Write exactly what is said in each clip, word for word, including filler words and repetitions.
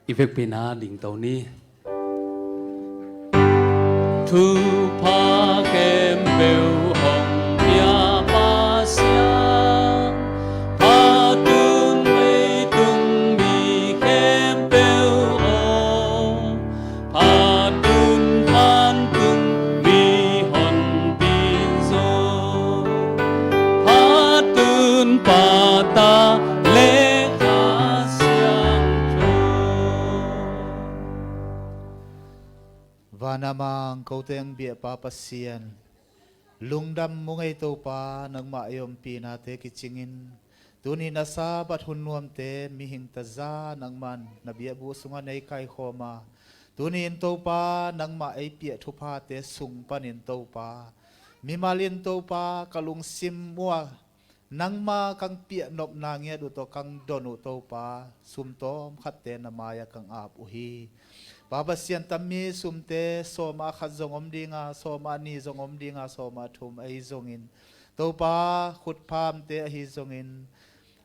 I vekpi-in dingto ni. Thupha khempeuh hong pia Pasian, phatun leitung mi khempeuh aw, phatun vantung mi honpin Zo, phatun Pa, Ta le Kha Siangtho. Vana Mang, kote hong biahpa Pasian, lungdam mu ngei Topa, nangmah ei ompinate kicingin tuni na Sabbath hun nuamte mihing taza nangman na biakbuk sungah nei kaikhawm a, tuni-in Topa nangmah ei piah thuphate sung panin Topa, mimal in Topa ka lungsim uh ah nangma kang piahnopna ngiat uh tawh kang don uh Topa, sum tawmkhatte na mai-ah kang ap uh hi. Pa Pasian, tammi sumte sawm ah khat zong om dinga, sawm ah ni zong om dinga, sawm ah thum ahi zongin, Topa, khutphamte ahi zongin,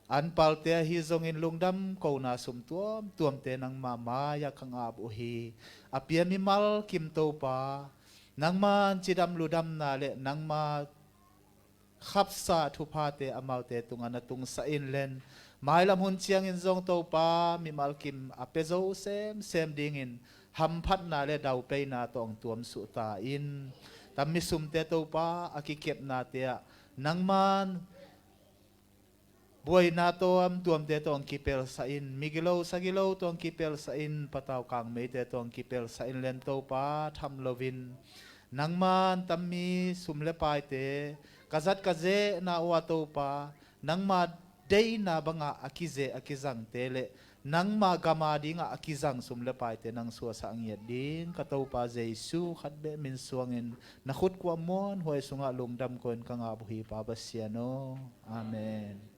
anpalte ahi zongin, lungdam kona sum tuamtuamte nangma mai-ah kang ap uh hi. A pia mimal kim Topa, nangma cidam ludamna le nangma khapsa thuphate amaute tungah na tungsah in len, mailam hun ciangin zong Topa, mimal kim a pia zo semsem dingin hamphatna le daupeina tawh hong tuamsuh ta in. Tammi sumte Topa, a kikepnate ah nangman buaina tuamtuamte tawh hong kipelsa in, migilo sagilo tawh hong kipelsa in, patau kangmeite tawh hong kipelsa in len Topa, tham loin nangman tammi sum le paite ka zat ka zehna uh ah Topa, nangma deihna bangah a kizeh a kizangte le nangma gam adingah a kizang sum le paite nang suahsak ngiat ding ka Topa Jesu khat beh min suangin na khut kuah muanhuai sungah lungdam ko-in kang ap uh hi, Pa Pasian aw. Amen.